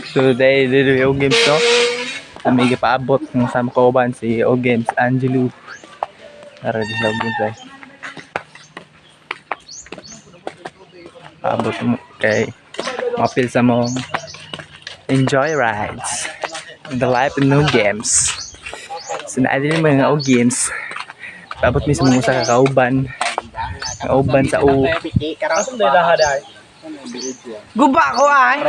So dahil dito yung games no. Kami gipaabot ng sa kauban si O Games Angelo. Tara di sa O Games ay. Paabot mo kay mapil sa mo enjoy rides. The life in no games. So naa din mga O Games. Paabot mi sa mga usa ka kauban. Kauban sa O. Guba ko ay.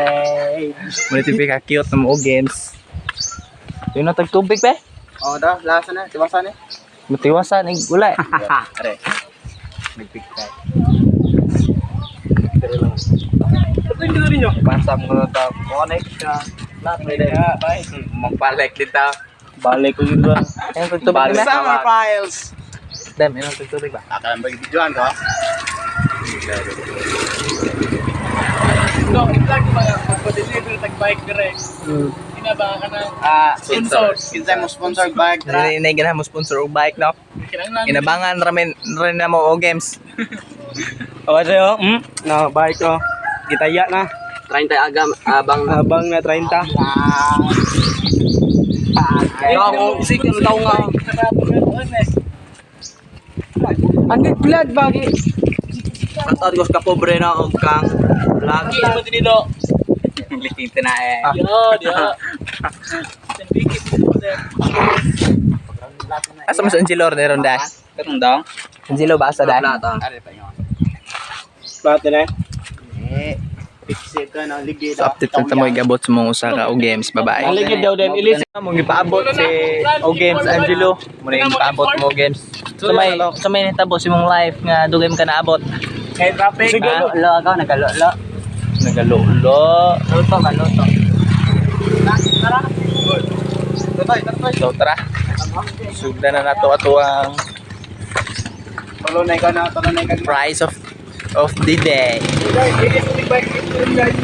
Muna tipi ka cute na mo O Games. Yun na tagtubig pe. Oh, da, lasa na, tiwasan eh. Matiwasan eh, wala eh. Are. Nagpigtay. Pasa mo na ta. Connect ka. Magpalek dito. Balik ko yun ba? Ayun, tagtubig na. Summer files. Dam, ayun, tagtubig ba? Akalang ba videoan ko? No, i-vlog ba nga pagpa-deliver tag bike direct. Inabang ka ng Ah, sponsor. Kinsa mo sponsor bike tra? Hindi na ganahan mo sponsor og bike, no? Kinanglan. Inabangan ramen rin na mo o games. O sa'yo, No, bike ko. Gitaya na. 30 agam abang. Abang na 30. Ako, isik ang tao nga. Ang vlog bagi. At ko sa kapobre na og kang vlog. Mo dinilo. Liking na eh. Yo, diyo. Sendikit mo sir. Asa mo sa Angelo ron da? Katong daw. Angelo ba asa da? Plata. Are pa yun. Plata na. Eh, fix it na ligi So update na mo igabot sa mong usa ka o games. Bye-bye. Ang daw din ilis. Mong gipaabot si O Games Angelo. Mo na gipaabot mo games. So may nitabo si mong life nga dugay mo ka naabot. Kay traffic. Sige. Lo ako nagalolo. Nagalolo. Luto ka luto. So tara. Sugdan na nato ato ang Tulunay ka na, tulunay ka. price of the day. Guys, ilis mo bike guys.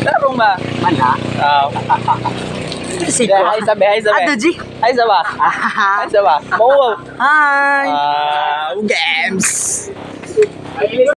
Tarong ba? Mana? Ah. Hi sabi, hi sabi. Ato G. Hi sa ba? Hi sa ba? Mo. Hi. Ah, games.